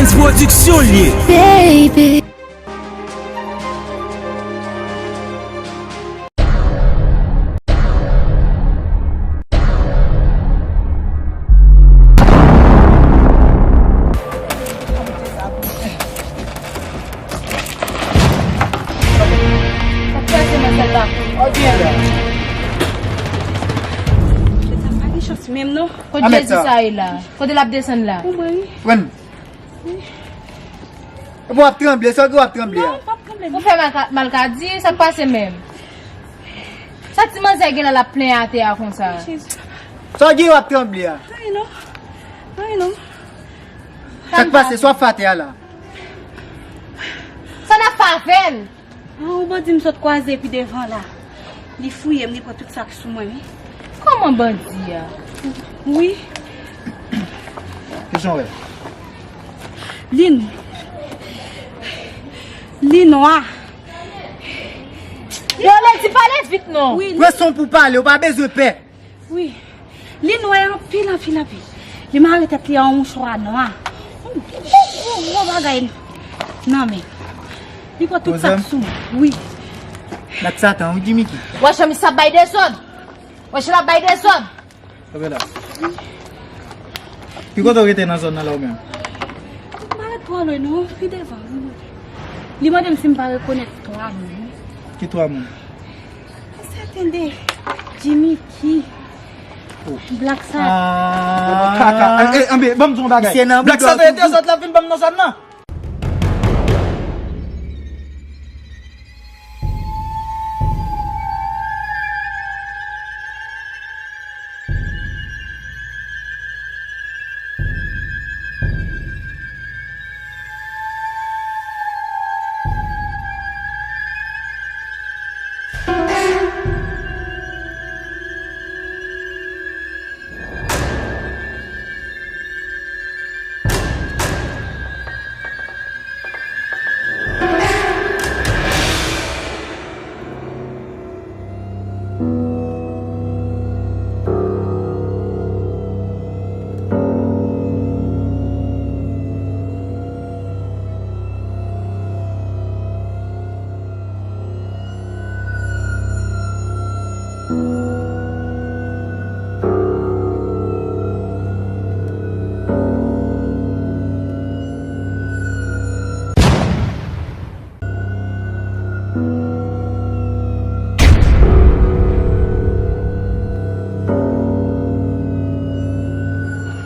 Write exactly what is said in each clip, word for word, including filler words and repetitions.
Pwodiksyon l ye. Baby. Sa k pase, manzèl la? Sa pa gen chans menm, non. Kote Jezi sa ye la? Kote l ap desann la? Pran. Epi w ap tranble, sa w gen w ap tranble a? Non, m p ap tranble, non. Ou fè mal ka, mal ka di, sa k pase menm? Sa ti manzè gen la l ap plenyen atè a konsa? Jezi. Sa w gen w ap tranble a? Anyen non. Anyen non. Sa k pase, sa w ap fè atè a la? Sa n ap fè avè l? An, yon bandi m sot kwaze pi devan la. Li fouye m, li pran tout sa k sou mwen, wi. Kòman bandi a? Wi. Kijan w wè? Li n-, li nwa. Yo, Lady, pale vit non. Wi, li... Pran san w pou w pale, ou pa bezwen pè. Wi. Li nwè anpil, anpil, anpil. Li mare tèt li an yon mouchwa nwa. Yon gwo, gwo, gwo bagay nan men. Li pran tout sa k sou mwen. Wi. Black Satan, wi, Jimmy ki. Wè, Chamis ap bay dezòd. Wè, Chamis ap bay dezòd. Kanpe la. Ki kote w rete nan zòn nan la ou menm? M pa ret twò lwen non, pi devan. Li mande m si m pa rekonèt twa moun. Ki twa moun? Sèten de Jimmy ki. Oh. Black Satan. Ah. Kaka. Eh, eh, anben, ban m di w yon bagay. Black Satan e dezòd l ap vin ban m nan zòn nan.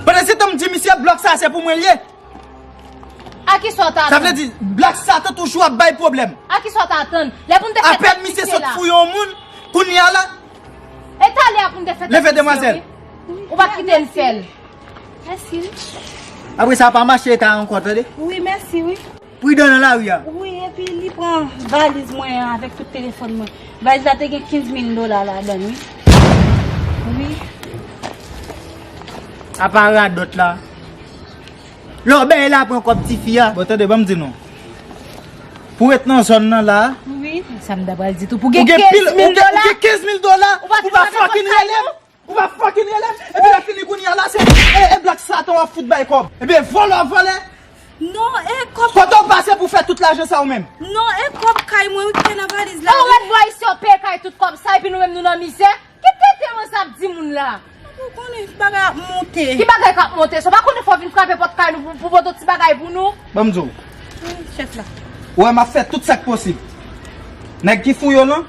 Pandan se tan m di misye blòk sa se pou mwen l ye. A kisa w t atann? Sa vle di, Black Satan toujou ap bay pwoblèm. A kisa w t atann? Lè pou n te fè tèt misye la. Apèn misye sot fouye yon moun, kounye a la. E talè a pou n te fè tèt misye, wi. Leve, demwazèl. Ou pa t kite n fè l. Mèsi, wi. Apre sa, pa mache eta ankò, tande? Wi, mèsi, wi. Pridan nan lari a. Wi, epi li pran valiz mwen an avèk tout telefòn mwen. Valiz la te gen kenz mil dola ladan l, wi. Wi. Apa radòt la. Lè w benyen la pran kòb tifi a. Bon, tande, ban m di nou. Pou ret nan zòn nan la. Wi. Sa m ta pral di tou. Pou gen kenz mil dola. Ou gen kenz mil dola. Ou pa fucking rele m. Ou pa fucking rele m. Epi lè fini kounye a la, se, e, e Black Satan w ap fout bay kòb. Ebyen, vòlè, vòlè. Non, e kòb. Kote w pase pou fè tout lajan sa ou menm? Non, e kòb kay mwen wi ki te nan valiz la. Ou wè bò isi yo peye kay tout kòb sa, epi nou menm nou nan mizè? Ki tete manzè ap di moun la? Ou konnen bagay ap monte. Ki bagay k ap monte? Sa w pa konnen fò w vin frape pòt kay nou pou, pou pote ti bagay pou nou? Ban m di w. Wi, chèf la. Ou wè m ap fè tout sa k posib. Nèg ki fou yo lan,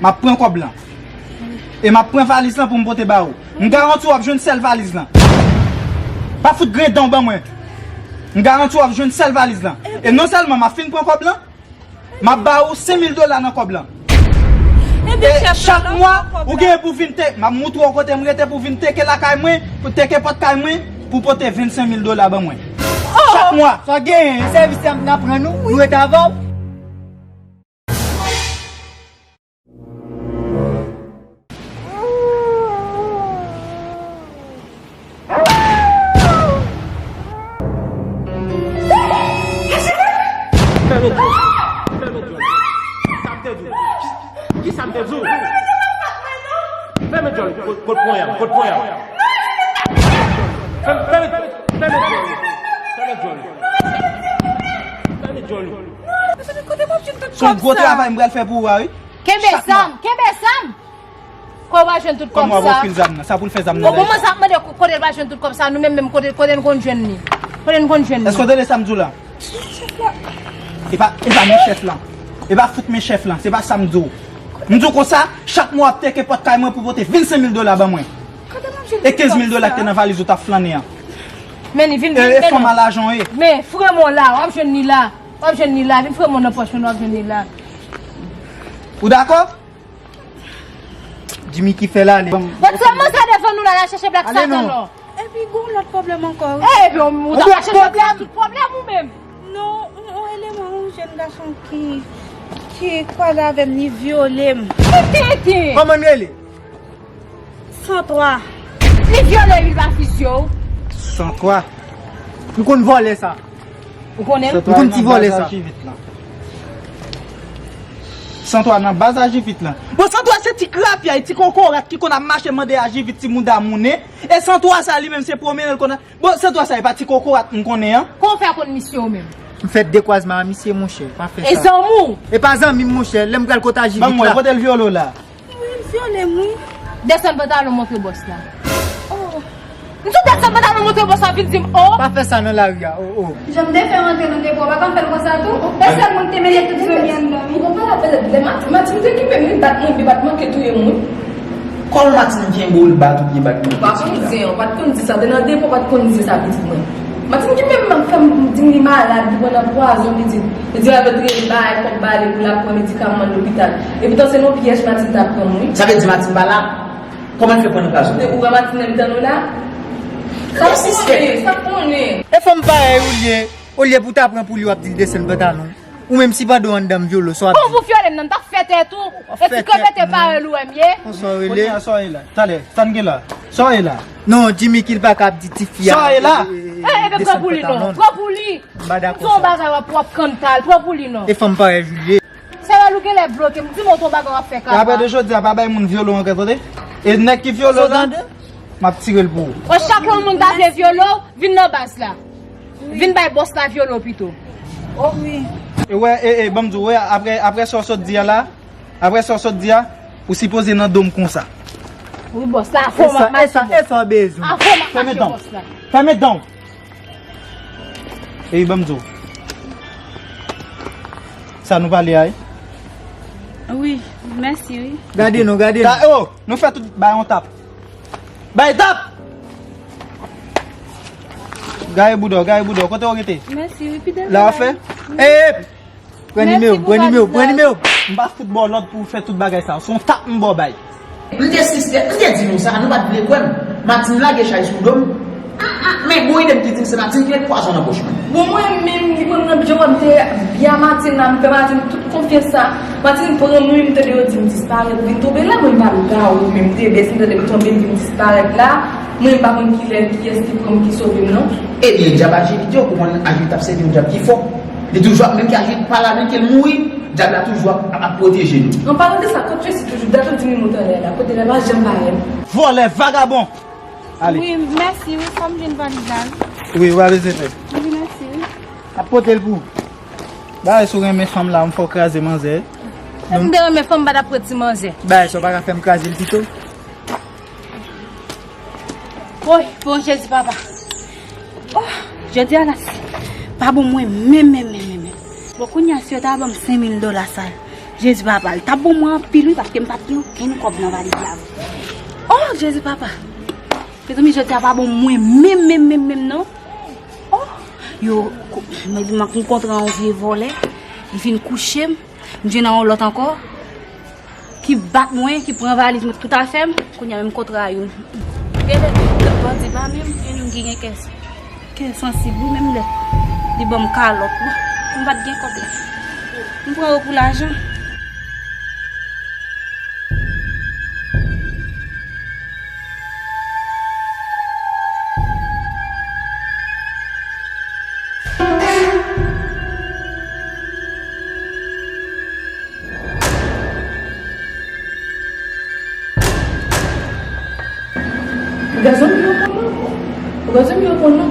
m ap pran kòb lan. E m ap pran valiz lan pou m pote ba ou. M garanti w ap jwenn sèl valiz lan. Pa fout grenn dan w ban mwen. M garanti w ap jwenn sèl valiz lan. E non sèlman m ap fin pran kòb lan, m ap ba ou senk mil dola nan kòb lan. E chak mwa, ou gen pou vin te, m ap moutre w kote m rete pou vin teke lakay mwen, pou teke pòt kay mwen, pou pote vennsenk mil dola ban mwen. Chak mwa. Sa w genyen, sèvis sa m nan pran nou, nou rete avè w. Fèmen djòl. Fèmen djòl. Sa m te di w? Kisa m te di w? Fèmen djòl. Kot, kot ponyè m? Kot ponyè m? Fèmen, fèmen, fèmen djòl. Yon gwo travay m pral fè pou ou a, wi. Kenbe zam, kenbe zam. Kote w pral jwenn tout kòb sa? Kòman w ap ofri l zam nan? Sa pou l fè zam nan? Bon, bon, mwen sa ap mande kote l pral jwenn tout kòb sa, nou menm menm kote, kote n konn jwenn li? Kote n konn jwenn li? Èske w tande sa m di w la? E pa, e pa men chèf lan. E pa fout men chèf lan. Se pa sa m di w. M di w konsa, chak mwa w ap teke pòt kay mwen pou pote vennsenk mil dola ban mwen. E kenz mil dola ki te nan valiz ou t ap flannen an. Men li vin, e, vin, e fanm a lajan w ye. Men, frè mwen la, w ap jwenn li la. W ap jwenn li la. Vin frè mwen nan pòch mwen, w ap jwenn li la. Ou dakò? Jimmy ki fè l ale. Bon, sèlman sa devan nou la, n a chèche Black Satan non. Epi gon lòt pwoblèm ankò, wi. E, epi ou, ou ta chèche Black Satan tout pwoblèm ou menm. Non, yon, yon eleman, yon jèn gason ki, ki kwaze avè m, li vyole m. Tete! Kòman l rele? San twa. Li vyole, li pa fizye w. San twa. M konn vòlè sa. Ou konnen l? M konn ti vòlè sa. San twa nan baz Ajivit lan. Bon, San twa se ti krapyay, ti kokorat ki konn ap mache mande Ajivit ti mouda mounen. E San twa sa li menm se pwomennen l konn. Bon, San twa sa e pa ti kokorat m konnen an. Kòman w fè konn misye ou menm? M fè dekwazman a misye, monchè. Pa fè sa. E zanmi w? E pa zanmi m, monchè. Lè m pral kot Ajivit la. Ban m wè, kote l vyole w la? Wi, l vyole m, wi. Desann pantalon, montre bòs la. Oh. M di w desann pantalon, montre bòs la, vin di m, oh. Pa fè sa nan lari a, oh, oh. Jan m te fè rantre nan depo, w pa ka fè l konsa tou? E sèl mwen ki te mete tout zanmi anndan, wi. Ou pa rapele, lè Matin, Matin te kipe m, li bat mwen, li bat manke touye m, wi. Kòman Matin kenbe w, li bat ou, li bat manke touye m? Ou pa konn di, ou pa t konn di sa, te nan depo, ou pa t konn di sa, pitit mwen. Matin ki menm fè m di m li malad, li pran nan pwazon, li di, li di l ap rele bay kòb ba li pou l ap pran medikaman lopital. Epi tan se nan pyèj Matin t ap pran m, wi. Sa vle di Matin pa la? Kòman l fè pran nan pwazon? Se ou wè Matin nan mitan nou la? Sa konnen, sa konnen. E fanm parèy ou l ye, olye pou w ta pran pou li w ap di l desann pantalon. Ou menm si pandan w anndan m vyole w, sa w ap di? Bon, pou vyole m nan, m t ap fè tèt ou. E ti krepete parèy ou wè m ye. Konsa w rele? Kounye a sa w ye la? Talè, sa n gen la? Sa w ye la? Non, Jimmy Kill pa ka ap di tifi a. Sa w ye la? E, e, e, pran pou li non. Pran pou li. M pa dakò sa. M di w yon bagay w ap, w ap kantal, pran pou li non. E fanm parèy ou l ye. Sè Lou genlè bloke m, di m w t yon bagay w ap fè kaka. Apre de jodi a, pa bay moun vyole w ankò, tande? E nèg ki vyole w la, m ap tire l pou ou. Bon, chak lè yon moun ta vle vyole w, vin nan baz la. Vin bay bòs la vyole w pito. Oh wi. E wè, e, e, ban m di w, wè, apre, apre sa w sot di a la, apre sa w sot di a, ou sipoze nan do m konsa. Wi, bòs la, afè w m ap mache. E sa, e sa w bezwen. Afè w m ap mache, bòs la. Fèmen dan w. Epi ban m di w. Sa nou pale a, wi? Wi, mèsi, wi. Gade non, gade non. Oh, nou fè tout bay yon tap. Bay tap! Gaye bouda w, gaye bouda w. Kote w rete? Mèsi, wi, pi devan. La w ap fè? Wi. Ey! Pran nimewo m, pran nimewo m, pran nimewo m. M pa fout ba w lòd pou w fè tout bagay sa yo. Se yon tap m ba w bay. M te sispe, m te di nou sa, nou pa t vle kwè m. Matin lage chay sou do m. Ah, ah, men bon ide m ki di m se Matin ki met pwazon nan poch mwen. Bon, mwen menm, li pran m nan byen, m te byen a Matin la, m fè Matin tout konfyans sa. Matin pran m, wi, m tande yo di m disparèt, vin tonbe la, mwen m pa l gawo menm, m te bese, m tande m tonbe, m vin disparèt la. Mwen m pa konn kilè, kiyès ki pran m, ki sove m, non. Ebyen, dyab Ajivit yo, ou konprann Ajivit ap sèvi yon dyab ki fò. Li toujou ap, menm ke Ajivit pa la, menm ke l mouri, dyab la toujou ap, ap, ap pwoteje nou. An palan de sa, kot Tracy toujou, dat ou di m li moute anlè la, kote l pa janm parèt. Vòlè, vagabon! Ale. Wi, mèsi, wi, fò m jwenn valiz la, wi. Wi, ou pa bezwen pè. Wi, mèsi, wi. Ap pote l pou ou. Bagay si w renmen fanm la, m fè w kraze manzè. M te renmen fanm, m pa t ap pran ti manzè. Bagay sa w pa ka fè m kraze l pito? Woy, bon Jezi papa. Oh, jodi a la, pa bon mwen menm, menm, menm, menm, menm. Bon, kounye a, si yo ta ban m senk mil dola sa, Jezi papa, li ta bon mwen anpil, wi, paske m pa t gen okenn kòb nan valiz la, wi. Oh, Jezi papa. Mezanmi, jodi a pa bon mwen menm, menm, menm, menm, non. Oh, yo, ko-, mezanmi, m kontre yon vye vòlè, li vin kouche m. M jwenn yon lòt ankò ki bat mwen, ki pran valiz mwen, tout afè m. Kounye a menm kontra youn. Gen lè tout bandi pa menm, e nou ki gen kè, kè sansib wi, menm lè li ban m kalòt wi. M pa t gen kòb la. M pran yo pou lajan. Ou gazon ki yo pran non? Ou gazon ki yo pran non?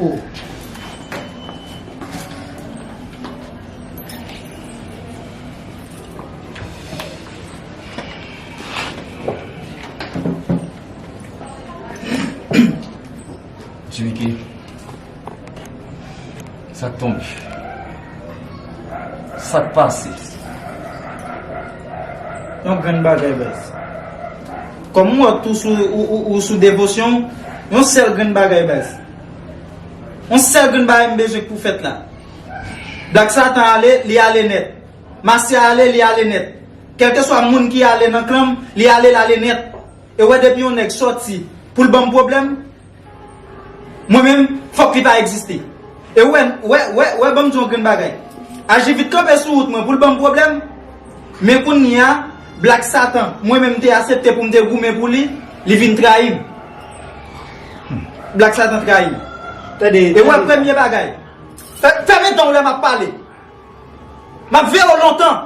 Oh. Jimmy K, sa k tonbe? Sa k pase? Yon grenn bagay, baz. Kòm m wè w tou sou, ou, ou, ou sou devosyon, yon sèl grenn bagay, baz. Yon sèl grenn bagay m bezwen pou fèt la. Black Satan ale, li ale nèt. Masya ale, li ale nèt. Kèlkeswa moun ki ale nan klan m, li ale, l ale nèt. E wè, depi yon nèg sòti pou l ban m pwoblèm, mwen menm, fòk li pa egziste. E wè, wè, wè, wè, ban m di w yon grenn bagay. Aji vit kanpe sou wout mwen pou l ban m pwoblèm. Men kounye a, Black Satan, mwen menm m te aksepte pou m te goumen pou li, li vin trayi m. Black Satan trayi m. Tande, e wè, tande. Premye bagay. Fè, fèmen dan w lè m ap pale. M ap veye w lontan.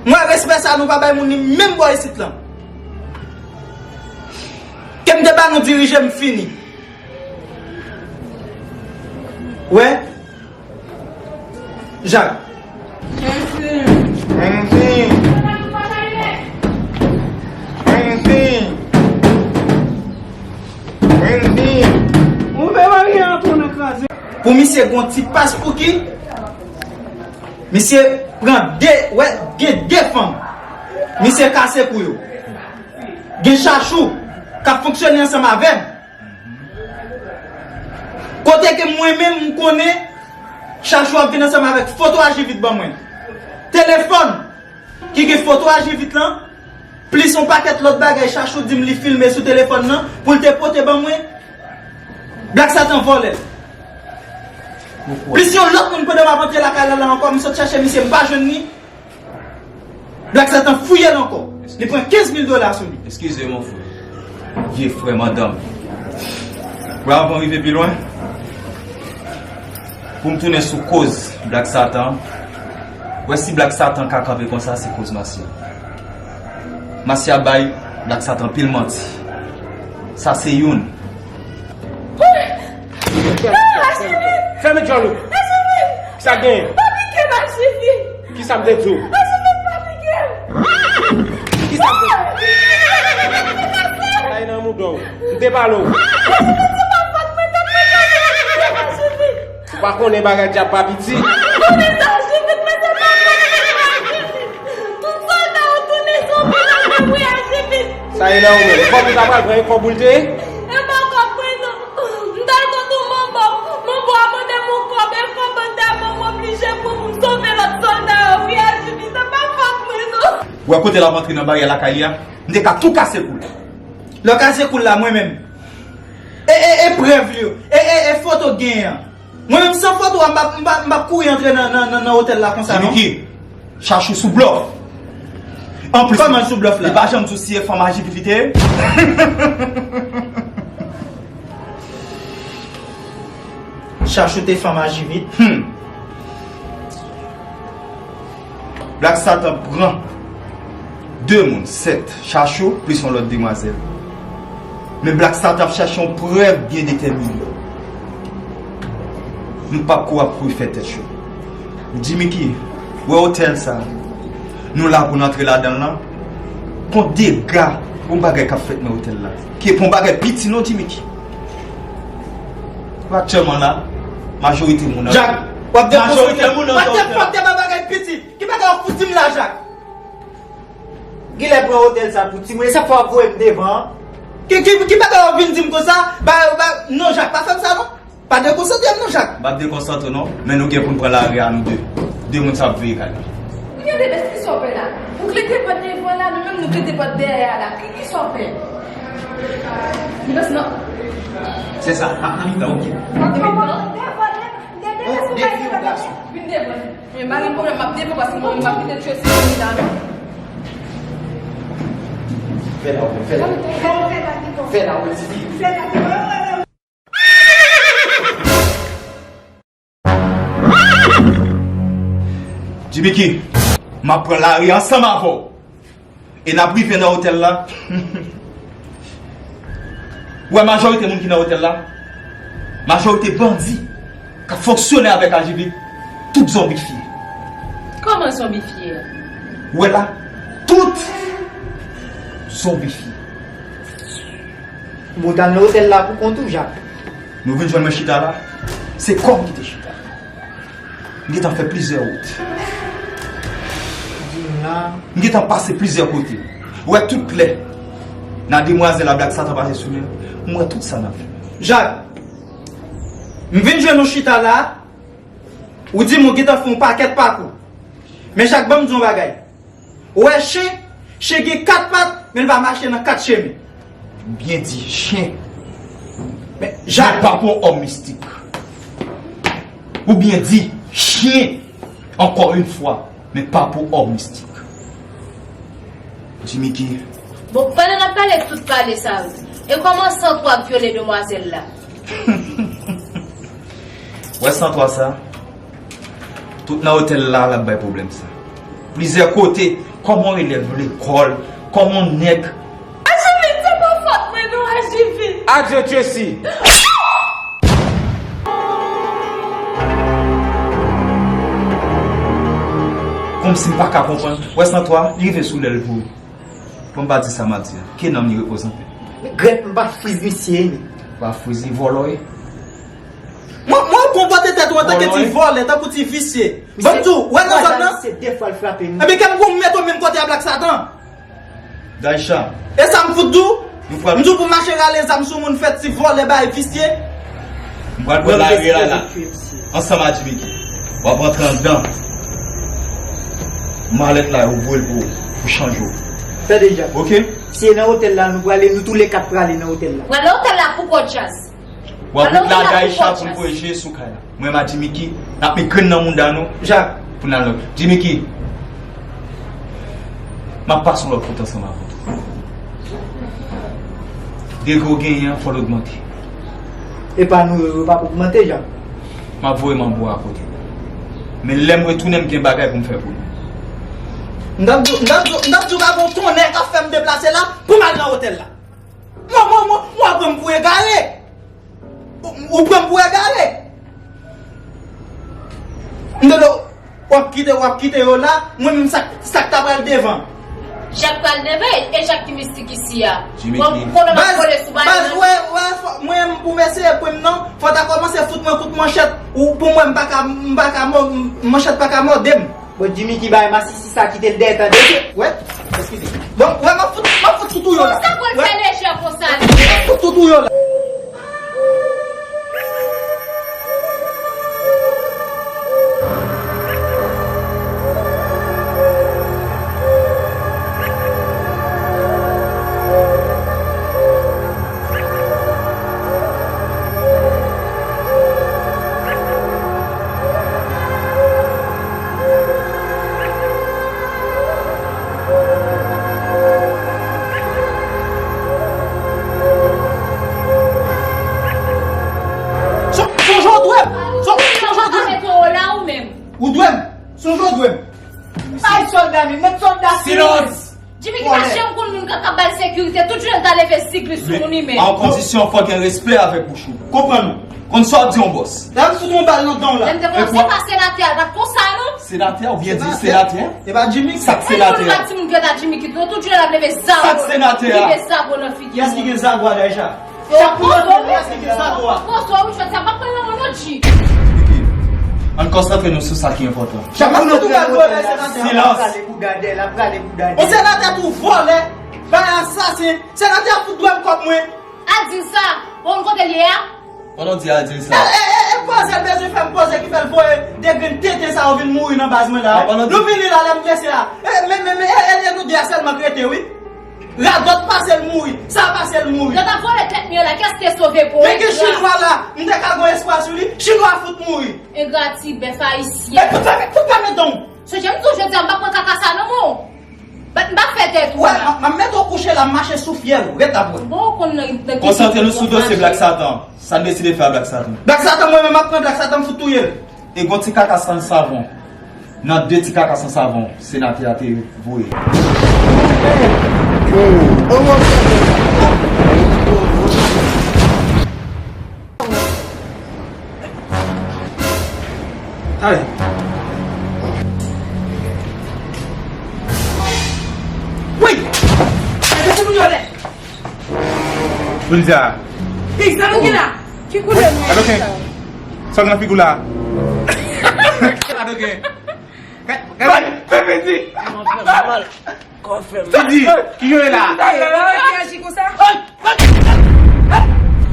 Mwen, respè sa nou pa bay moun li menm bò isit lan. Ke m te ba nou dirije m fini. Wè. Jak. Renzi. Renzi. Renzi. Renzi. Ou fè mari an tou nan kraze. Pou misye gon ti pas pou ki? Misye pran de, wè, gen de fanm. Misye kase kou yo. Gen Chachou k ap fonksyone ansanm avè m. Kote ke mwen menm m konnen Chachou ap vin ansanm avèk foto Ajivit ban mwen. Telefòn ki gen foto Ajivit lan, plis yon pakèt lòt bagay Chachou di m li filme sou telefòn nan pou l te pote ban mwen. Black Satan vòlè. Plis yon lòt moun pandan m ap antre lakay la la ankò, m sot chache misye, m pa jwenn li. Black Satan fouye l ankò. Li pran kenz mil dola sou li. Excusez mon frère. Vye frè mandanm. Wè, avan rive pi lwen, pou m tounen sou koz Black Satan, wè si Black Satan ka kanpe konsa, se koz Masya. Masya bay Black Satan pil manti. Sa se youn. Fèmen djòl ou. Kisa gen? Pa pike m, Ajivit. Kisa m te di w? Ajivit, pa pike m. Kisa m te di w? Sa e nan mouda w. M te pale w. Ajivit, se pa fòt mwen, tèt mwen pa fè m, Ajivit. Ou pa konnen bagay dyab pa piti. M konnen sa, Ajivit, men se pa fòt mwen, Ajivit. Tout sòlda yo tounen zonbi nan men m wi, Ajivit. Sa e nan ou menm. Kòb ou ta pral pran, e kòb ou l te ye? E pa kòb mwen non. M t al kote yon manbo. Manbo a mande m yon kòb, e kòb antèman m oblije pran pou m sove lòt sòlda yo wi, Ajivit. Se pa fòt mwen non. Ou wè kote l ap antre nan baryè lakay li a? M te ka tou kase kou l. Lè w kase kou l la, mwen menm. E, e, e prèv li yo. E, e, e foto k genyen an. Mwen menm san foto a, m p ap, m p ap, m p ap kouri antre nan, nan, nan, nan otèl la konsa non. Jimmy K, Chachou sou blòf. Anplis, kòman l sou blòf la? Li pa janm di w si e fanm Ajivit li te ye. Chachou te fanm Ajivit. Hmm. Black Satan pran de moun, sèt, Chachou plis yon lòt demwazèl. Men Black Satan ap chache yon prèv byen detèmine. Nou p ap ko ap kouri fè tèt cho. Jimmy K, wè otèl sa, nou la pou n antre ladan l lan. Pon dega, pon bagay k ap fèt nan otèl la. Ki pon bagay piti non, Jimmy K. Aktyèlman la, majorite moun an, Jak, w ap dekonsantre. Majorite moun an, w ap dekonsantre nan bagay piti. Ki bagay w ap fout di m la, Jak? Genlè pran otèl sa pou timoun, e sa k fè w ap voye m devan an. Ki, ki, ki bagay w ap vin di m konsa? Ba, ba, non, Jak, pa fè m sa non. Pa dekonsantre m non, Jak. M ap dekonsantre w non, men nou gen pou n pran lari a nou de. De moun sa ap veye kay la. Ou gen de bèt ki sa w fè la? Klete pòt devan la, nou menm nou klete pòt dèyè a la. Ki, ki sa w fè? Li pase nan. Se sa, pa nan mitan, oke. Devan, devan, devan, devan. Vin devan. Men pa gen pwoblèm, m ap devan paske mwen menm m ap kite Tracy vin la non. Fè la, fè la. Fè la, Wilfie. Jimmicky, m ap pran lari ansanm avè w. E n ap rive nan otèl la. Ou wè majorite moun ki nan otèl la? Majorite bandi k ap fonksyone avèk A J V, tout zonbifye. Kòman zonbifye? Ou wè la? Tout zonbifye. Bon, w t al nan otèl la pou kont ou, Jak. Nou vin jwenn mwen chita la, se kò m ki te chita. M gentan fè plizyè wout. M gentan pase plizyè kote. Ou wè tout klè nan demwazèl la Black Satan pase sou li. M wè tout sa n ap fè. Jak, m vin jwenn ou chita la, ou di m ou gentan fè yon pakèt pakou. Men Jak, ban m di w yon bagay. Ou wè chen, chen gen kat pat, men l va mache nan kat chemen. Byen di, chen. Men, Jak, men pa pou yon òm mistik. Ou byen di, chen, encore une fois, men pa pou òm mistik. Jimmicky. Bon, pandan n ap pale tout pale sa yo, e kòman Santwa ap vyole demwazèl la? Wè Santwa sa? Tout nan otèl la, l ap bay pwoblèm sa. Plizyè kote, kòman yon elèv lekòl, kòman yon nèg. Ajivin, se pa fòt mwen non, Ajivin. Adye, Tracy. Kòmsi m pa ka konprann. Wè Santwa, li rive sou lèl pou ou. Pou m pa di sa m ap di a. Ke nanm li repoze anpè. Grèt, m pa friz misye, men. Pa friz li, vòlò ye. Mwen, mwen konpòte tèt ou antanke ti vòlè, tankou ti visye. Ban m di w, wè nan zòn nan. Se de fwa l frape m. Ebyen, kè m gon mèt ou menm kote a Black Satan. Daisha. E sa m fout di w? M di w pou m mache rale zam sou moun fè ti vòlè bay visye. M pral pran lari la la. Ansanm a Jimmicky. W ap rantre anndan. Malèt la, yo voye l pou ou, pou chanje w. Fè deja. Oke? Si e nan otèl la, nou prale, nou toulèkat prale nan otèl la. Prale otèl la pou kò djaz. W ap ret la Daisha pou l voye je sou kay la. Mwen m a Jimmicky, n ap met grenn nan mouda nou. Jak. Pou n al lòt. Jimmicky, m ap pase yon lòt kote ansanm avè w. Degre w genyen an, fò l ogmante. E pa nou yo, yo p ap ogmante, Jak. M ap voye manbo a kote. Men lè m retounen, m gen bagay pou m fè pou nou. M t ap di w, m t ap di w, m t ap di w pa gen yon tonnè k ap fè m deplase la pou m al nan otèl la. Mwen, mwen, mwen, mwen pran m pou egare. Ou, ou pran m pou egare. M te di w, w ap kite, w ap kite yo la, mwen menm sa, sa k ta pral devan. Jak pral devan, e Jak ki mistik isi a. Jimmy Bon, ki konnen m ap Baz, kole sou bagay baz, nan. Wè, wè, fò, mwen, pou m eseye pran m nan, fò ta kòmanse fout mwen kout manchèt, ou, pou mwen, m pa ka, m pa ka mò, manchèt pa ka mòde m. Bon, Jimmy ki bay masisi sa kite l dèyè tande. Wè, eskize. Bon, wè, m ap fout, m ap fout tout ou yo la. Sa pou l fè lejè konsa li? M ap fout tout ou yo la. Son, son jò dwèm! Son, son jò dwèm! Ou dwèm! Son jò dwèm! Ay sòlda men, mèt sòlda silans! Jimmy ki pa janm konn moun k ap ba l sekirite, tout jounen l ta leve zig li sou moun li menm. An kondisyon, fò gen respè avèk bouch ou. Konprann ou. Konn sa w ap di yon bòs. Lè m fout yon bal nan dan w la. Lè m te konn se pa senatè a, l pa t konsa non. Senatè, ou byen di senatè. E pa Jimmy. Sa k senatè a? Tout moun ki rele Jimmy ki tout jounen l ap leve zago. Sa k senatè a? Leve zago nan figi. Kiyès ki gen zago a Daisha? Chak moun nan fè li a se gen zago a. Pozo wi, jodi a m ap pran nan men w non, G. Ann konsantre nou sou sa ki enpòtan. Chak moun nan fè li a se gen zago a. Silans. L ap prale pou gade, l ap prale pou gade. On senatè tou vòlè, bay asasen. Senatè a fout dwèm kòb mwen. Al di l sa. Ou konn kote l ye a? Pandan w di al di l sa. E, e, e, e, Poze l bezwen fè m poze ki fè l voye de grenn tenten sa yo vin mouri nan baz mwen la. Nou vini la lè m blese a. E, men, men, men, e, e, e nou de a sèlman k rete, wi. Radòt pase l mouri, sa pase l mouri. Yo t ap vole tèt mwen la, kès te sove pou men gen engra. Chinwa la, m te ka gon espwa sou li, chinwa fout mouri. Engra ti bèf ayisyen. E fout fèmen, fout fèmen don. Sonje m di w jodi a, m p ap pran kaka sa non, mon. Bat, m p ap fè tèt ou la. M ap mete w kouche la, m mache sou fyèl ou. Ret la pou wè. Bon, ou konn nan, nan ki... Konsantre nou sou dosye Black Satan. Sa n deside fè a Black Satan? Black Satan, mwen menm, m ap pran Black Satan, m fout touye l. E gon ti kaka san savon. Nan de ti kaka san savon, senatè a te voye. Ay. Wi! Ay, mete moun yo lè! Polisye a. Ey, sa nou gen la? Ki koulè nou an? Adoken. Sa w gen nan figi w la? Adoken. Gade, gade. Fè piti. Kò fè m. Fidi, ki yo ye la? Ey, ou reyaji konsa?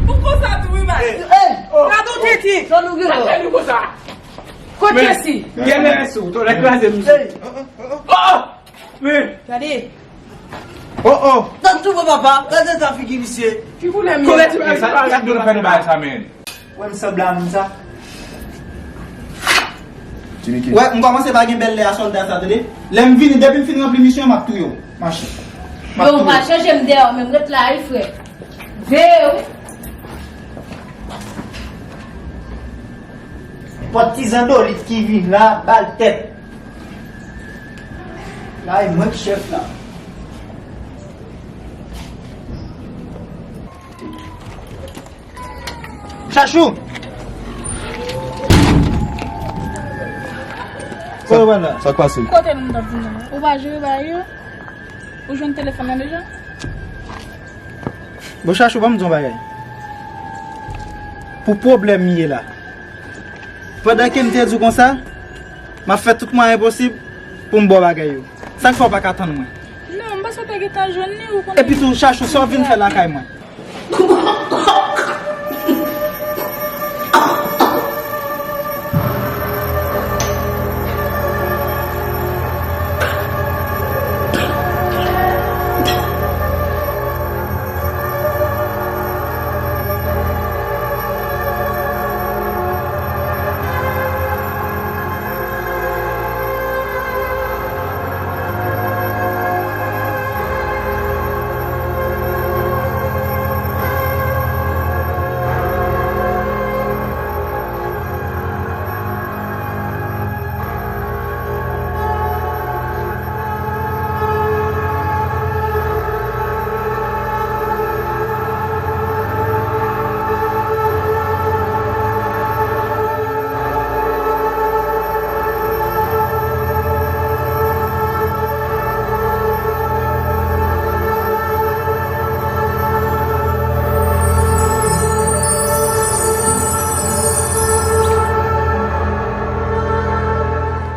Ou konsa tou, wi, mas. Ey, oh, gade w tete. Sa nou gen la? Kote Jesi? Gen mè sou, to lè kraze m. Ey. Oh, oh. Men. Gade. Oh, oh. Tann tou, papa. Gade sa figi misye. Ki koulè m ye? Koulè ti bagay sa, sa, sa, sa, sa, men. Wè m sanble a moun sa. Jimmy King. Wè, m kòmanse pa gen bèl lè a sòlda sa, tande. Lè m vini, depi m fin ranpli misyon, m ap touye w. Mache. M ap touye w. Yo, pa chanje m dèyè w, men m ret la, wi, frè. Veye, wi. Pòt ti zandolit ki vin la, ba l tèt. La, e mwen k chèf la. Chachou! Sa, sa k pase? Kote nou t ap vin nan? Ou pa jere bagay yo? Ou jwenn telefòn nan deja? Bon, Chachou, ban m di w yon bagay. Pou pwoblèm m ye la, pandan ke m te di w konsa, m ap fè tout mwayen posib pou m ba w bagay yo. Sa k fè w pa ka tann mwen? Non, m panse w te gentan jwenn li, ou konnen. Epi tou, Chachou, sa w vin fè lakay mwen?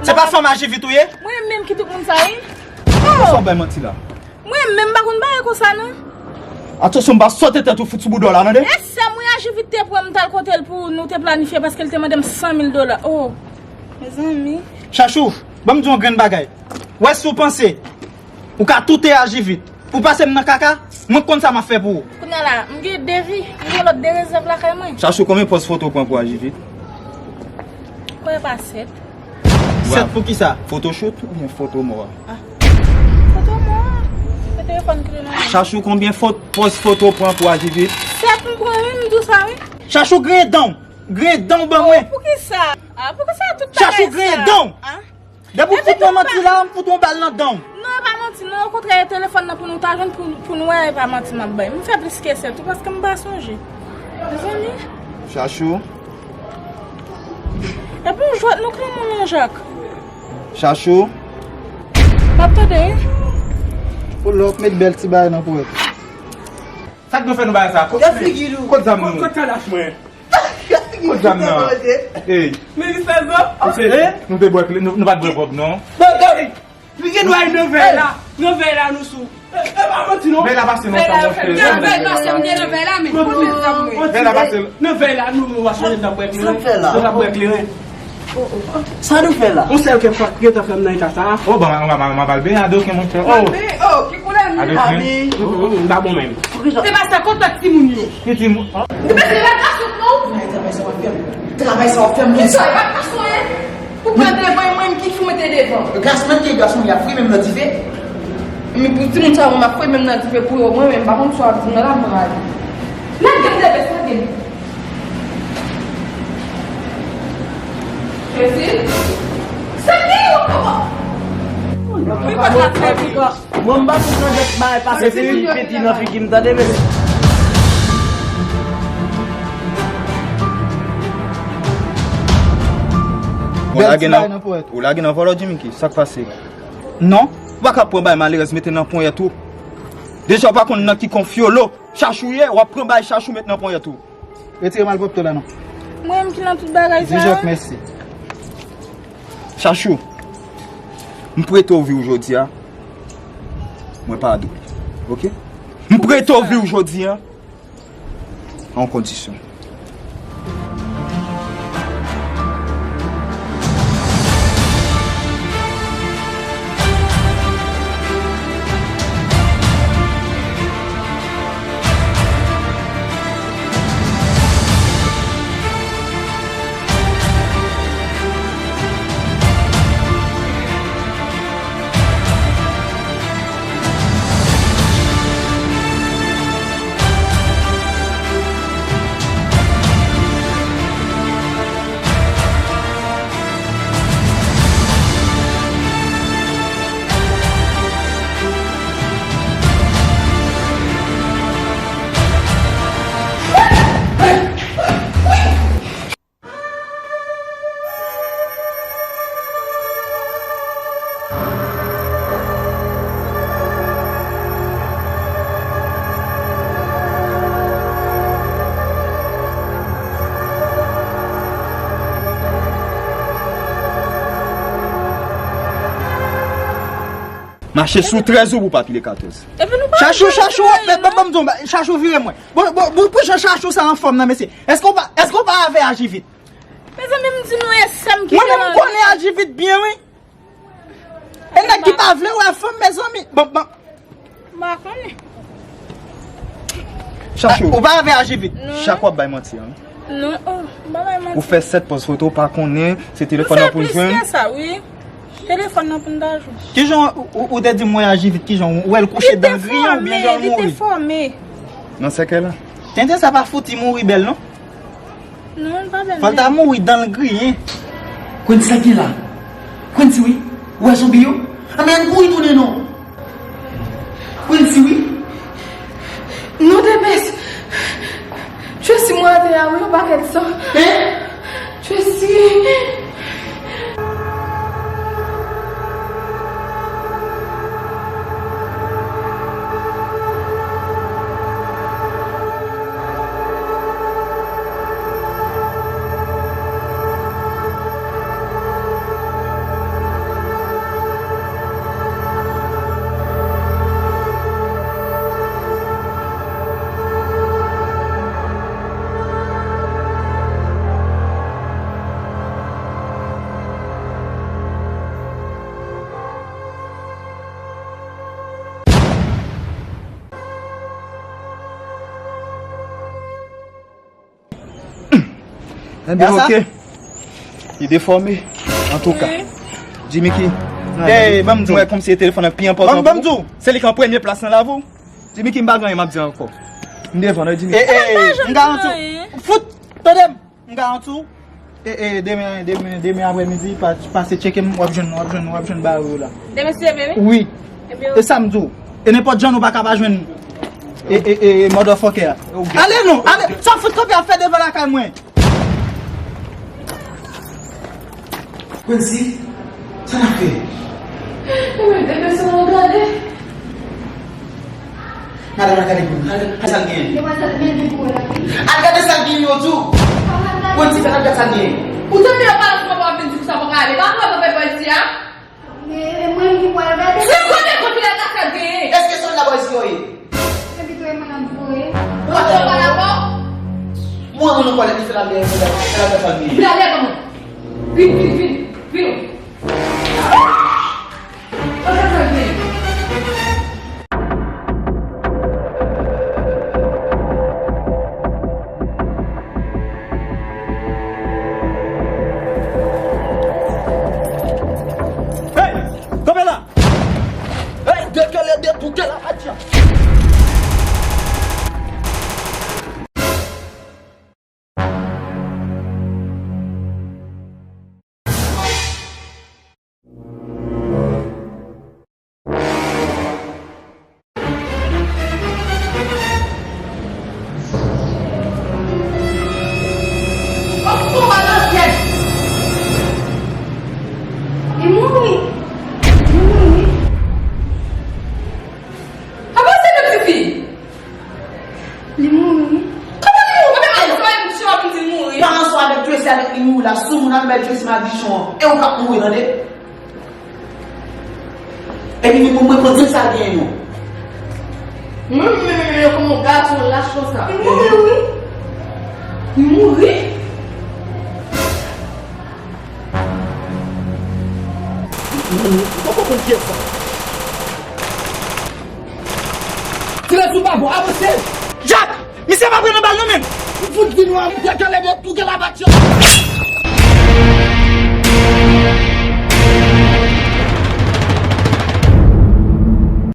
Se pa fanm Ajivit ou ye? Mwen menm ki tout moun sa ye? Sa w bay manti la? Mwen menm pa konn bagay konsa non. Atansyon, m pa sote tèt ou fout sou bouda w la, tande? E sè mwen Ajivit te pran m t al kote l pou nou te planifye paske l te mande m san mil dola. Oh, mezanmi. Chachou, ban m di w yon grenn bagay. Wè si w panse ou ka toute Ajivit pou pase m nan kaka, mwen k konn sa m ap fè pou ou. Kounye a la, m gen de vi, m gen lòt de rezèv lakay mwen. Chachou, konbyen pòz foto w pran pou Ajivit? Kwè pa sèt. Sèt pou kisa? Photoshoot oubyen foto mò a? Ah. Foto mò a. Se telefòn ki te nan men. Chachou, konbyen fot-, pòz foto w pran pou Ajivit? Sèt m pran wi, m di w sa wi. Chachou, griyen dan w. Griyen dan w ban mwen. Oh, poukisa? Ah, poukisa tout bagay sa? Chachou, griyen dan w. Ah. Depi w fout mwen manti la, m fout yon bal nan dan w. Non, e pa manti non, okontrè, e telefòn nan pou nou ta jwenn pou, pou nou wè, e pa manti m ap bay. M fè plis ke sèt tou paske m pa sonje. Mezanmi. Chachou. Epi w jwèt nou klanman men Jak. Chachou. M ap tande wi. Pull up, met bèl ti bagay nan pwèt. Sa k nou fè nou bagay sa? Kot zam nou? Kot kalach mwen? Kot zam nan? Ey. Men li sèz an. Nou te bwè kle, nou, nou pa t bwè kòb non. Li gen dwa innove la. Nan vèy la nou sou. E, e pa manti non. Vèy la pase nan sa, monchè. Nan vèy pase, m te nan vèy la, men. Nan vèy la pase. Nan vèy la nou, nou va chanje nan bwè kleren. Sa fè la? Nou va bwè kleren. Sa nou fè la? Yon sèl kè fwa, kè ta fè m nan eta sa. Oh, ban m, ban m, ban m al benyen adoken, monchè. Oh. Oh, ki koulè m? Adoken. M pa bon menm. Se pa sa, kot lòt timoun yo? Ki timoun? Ou pa se pa gason non? Travay sa w ap fè m. Travay sa w ap fè m konsa. Kisa, e pa gason, en? Ou pran devan, e mwen ki fout mete devan. Gason nan te gason, y ap fri menm nan dife. Men pou timoun sa yo, m ap fri menm nan dife pou yo. Mwen menm, m pa konn sa w ap di m nan la, mwen ale. Lage m, Debès, lage m. Jezi. Sa ki yo, papa? Mwen pa ka fè pita. Mwen, m pa fout nan dèt bagay pase se piti nan figi m, tande, mesye. Ou lage nan, ou lage nan vòlò, Jimmy, ki sa k pase? Non. Ou pa ka pran bay malerèz mete nan ponyèt ou. Deja, ou pa konn nan ki kon fyolo Chachou ye, w ap pran bay Chachou met nan ponyèt ou. Retire malpwòpte w la, non. Mwen menm ki nan tout bagay sa yo. Di Jòk mèsi. Chachou, m prete w vi w jodi a. Mwen pa dwe. Oke? M prete w vi w jodi a. A yon kondisyon. Mache sou trèz ou pou pa pile katòz. Epi nou pa Chachou, Chachou, ban m di w, Chachou vire mwen. Bon, bon, bon, pou jan Chachou sa anfòm nan, mesye. Èske w pa, èske w pa avè Ajivit? Mezanmi, m di nou, e sa m ki Mwen menm, m konnen Ajivit byen, wi. E nèg ki pa vle wè fanm, mezanmi. Bon, bon. M pa konnen. Chachou. Ou pa avè Ajivit? Non. Chak w ap bay manti, an. Non, oh, m pa bay manti. Ou fè sèt pòz foto, ou pa konnen, se telefòn nan pou jwenn. M fè plis ke sa, wi. Telefòn nan pou n ta jwenn. Kijan ou, ou, ou te di m wè Ajivit, kijan ou wè l kouche dan griyen oubyen jan l mouri? Li te fòme, li te fòme. Nan sèkèy la. Tenten sa pa fouti mouri bèl, non. Non, l pa bèl menm. Fò l ta mouri dan l griyen. Quincy, sa ki la? Quincy, wi. Ou wè zonbi yo? Anben, ann kouri tounen non. Quincy, wi. Non, Debès. Tracy mouri atè a, wi, yon pakèt san. Hein? Tracy. Enben, oke. Li defòme. Antouka. Jimmy ki. Ey, ban m di w. Mwen kòmsi telefòn nan pi enpòtan pou ou. Se li ki an premye plas nan lavi w. Jimmy ki, m pa gen anyen m ap di ankò. M devan, non, Jimmy. Ey, ey, m garanti w. Fout, tande m. M garanti w, e, e, demen, demen, demen aprèmidi, pa, pase tcheke m, w ap jwenn, w ap jwenn, w ap jwenn bagay ou yo la. Demen se demen, wi? Wi. Ebyen, e sa m di w. E nenpòt jan nou pa ka pa jwenn, e, e, e, motherfucker a. Ale non, ale. Sa w fout kanpe ap fè devan lakay mwen? Quincy, sa n ap fè? Ebyen, demen se w gade. Madanm nan gade pou nou. Gade, gade sa l genyen. Demwazèl, men li pou la. Al gade sa l genyen, yo di w. Bon, ti fè, al gade sa l genyen. Ou tande yo pale ansanm, w ap vin di pou sa pa ka ale. Pa pran papa isi a. Men, men mwen ki pral gade. Se kote konfidans la, Pwale li fè la lè, fè la lè sa li. Vin ale, manman. Vin, vin, vin, vin. Antre, antre, vin. Hey! Kanpe la! Hey, de kè lè de tou kè la, pa di a. Li mouri. Li mouri. Apa se de ti fi? Li mouri, wi. Kòman li mouri? Kòman al swa yon ti wap di mouri? Pa answa avèk Tracy avèk li mouri la. Sou moun al bay Tracy madichon an. E ou k ap mouri, tande? Epi vin pou mwen pran tout sa l genyen, non. Mwen menm, menm, menm, yo kòman gason lach konsa? Li mouri, wi. Li mouri? Ou poko konn kiyès sa. Silans ou pa bon, avanse! Jak! Misye pa pran nan bal non menm! Ou fout di nou a, misye kale de tou kè la pa tchè.